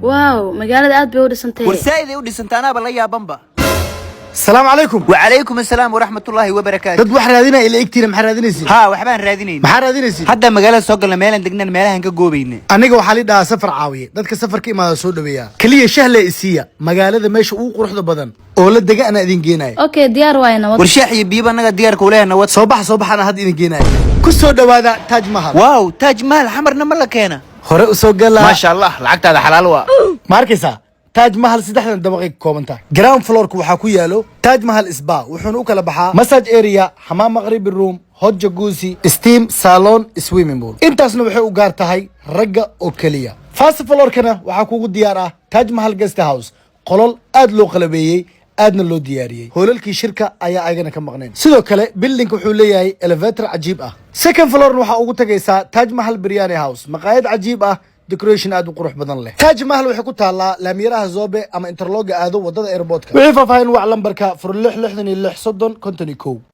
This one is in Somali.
Wow, magaalada aad bay u dhisantay. War saa'id ay u dhisanta, anaaba la yaabanba. Asalaamu calaykum. Wacalaykum assalaam waraxmatullaahi wabarakaatu. Dad wax raadinaya ila egtiina, maxaa raadinaysiin? Haa, waxbaan raadinayna. Maxaa raadinaysiin? Hadda magaalada soo galna, meelaan degnan, meelahan ka goobayna. Aniga waxaa li dhahaa Safar Caawiye, dadka safar ka imaada soo dhaweeya. Keliya shahle isiiya, magaalada meesha ugu quruxda badan oo la dega anaa idin geenaya. Okay, diyaar waaye, nabad. War shaax iyo biyaba annaga diyaarka uleehna, wad. Soo baxa, soo baxa, anaa hadda idin geenaya. Ku soo dhawaada Taj Mahal. Wow, Taaj Mahal Xamarna ma la keena? Hore u soo gala. Maasha Allah, lacagtaada xalaal waa. Ma arkaysaa, Taj Mahal saddexdan dabaqay ka kooban tahay. Ground floorka waxaa ku yaalo Taj Mahal Spa, wuxuuna u kala baxaa massage area, xamaam maqribi room, hot jacuzzi, steam, salon, swimming pool. Intaasna waxay u gaar tahay ragga oo keliya. First floorkana waxaa kugu diyaar ah Taj Mahal Guest House, qolol aad loo qalabeeyey, aadna loo diyaariyey. Hoolalkii shirka ayaa ayagana ka maqnayn. Sidoo kale buildingka wuxuu leeyahay elevator cajiib ah. Second floorna waxaa ugu tagaysaa Taj Mahal Biryani House, maqaayad cajiib ah, decoration aad u qurux badan leh. Taj Mahal waxay ku taallaa laamiyaraha Zobe ama interlooga aado wadada airportka. Wixii faahfaahin, wac lambarka 06 66 30 51.